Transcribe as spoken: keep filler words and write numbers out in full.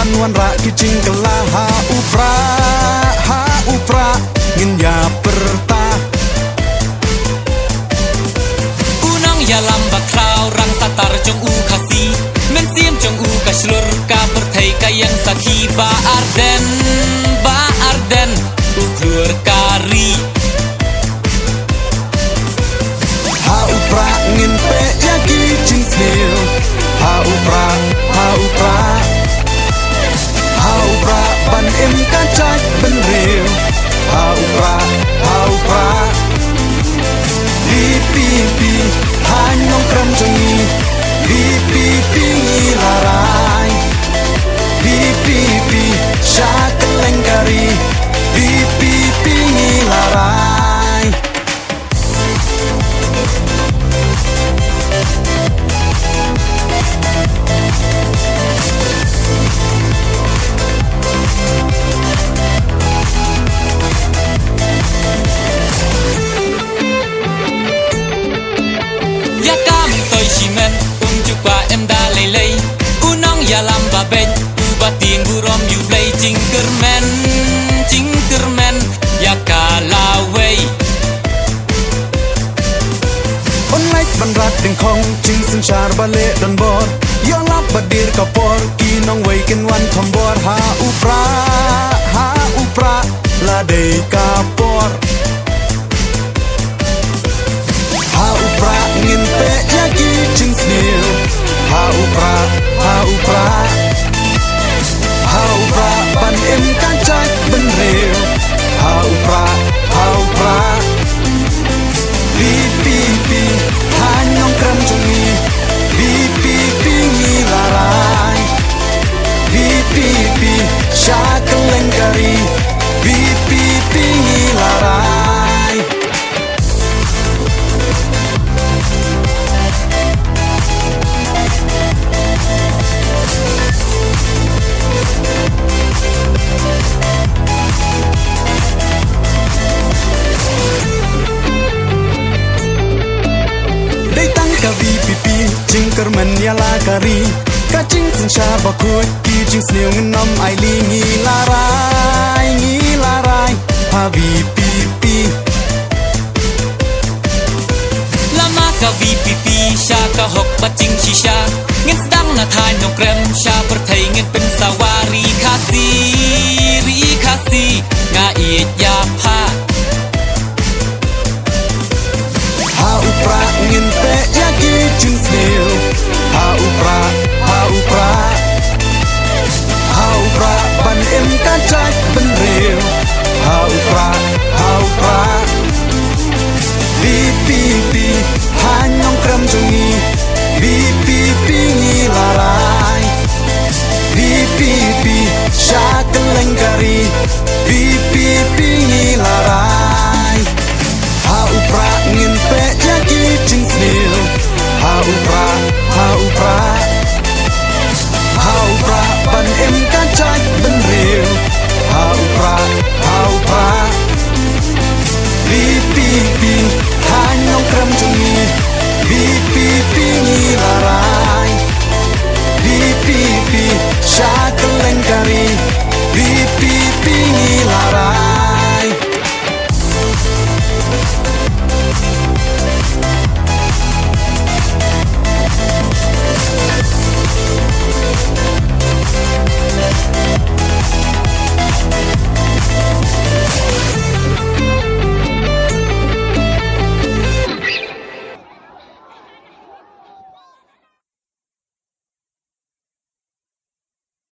Wanrah ki jingkylla ha u Prah, ha u Prah ngin ïa pyrta. U nongïalam ba khraw rang satar jong u Khasi, mynsiem jong u ka shlur ka pyrthei ka ïeng sakhi ba Ardent, ba Ardent u khlur ka ri. Ha u Prah ngin peit ïa ki jingsniew. Ha u Prah, ha u Prah. Ha u Prah ban im ka jaitbynriew. Ha u Prah, ha u Prah. V P P, ha Nongkrem jong ngi. V P P ngi la rai. V P P sha kylleng ka ri. V P P ngi la rai. Ïa ka myntoi shimet um ju kwah em da lei lei. U nongïalam ba beit uba tieng burom ïa U Blei, jingkyrmen, jingkyrmen ïa ka lawei. Un leit ban rat dyngkhong, jingsynshar ba leh donbor. Ïoh lap ba dier ka por, ki nongwei kin wan thombor. Ha u Prah, ha u Prah, la dei ka por. Ha u Prah ngin peit ïa ki jingsniew. Ha u Prah, ha u Prah. Ha u Prah ban im ka jaitbynriew. Ha u Prah, ha u Prah. V P P ha Nongkrem jong ngi. V P P ngi la rai. V P P sha kylleng ka ri. V P P ngi la rai. Dei tang ka V P P jingkyrmen ïa la ka ri. Ka jingsynshar bakhuid, ki jingsniew ngin ym ailad. Ngi la rai, ngi la rai ha V P P. Lama ka V P P sha ka hok bad jingshisha. Ngin sdang na thaiñ Nongkrem, sha pyrthei ngin pynsawa. Ri Khasi, ri Khasi, nga ïeit ïa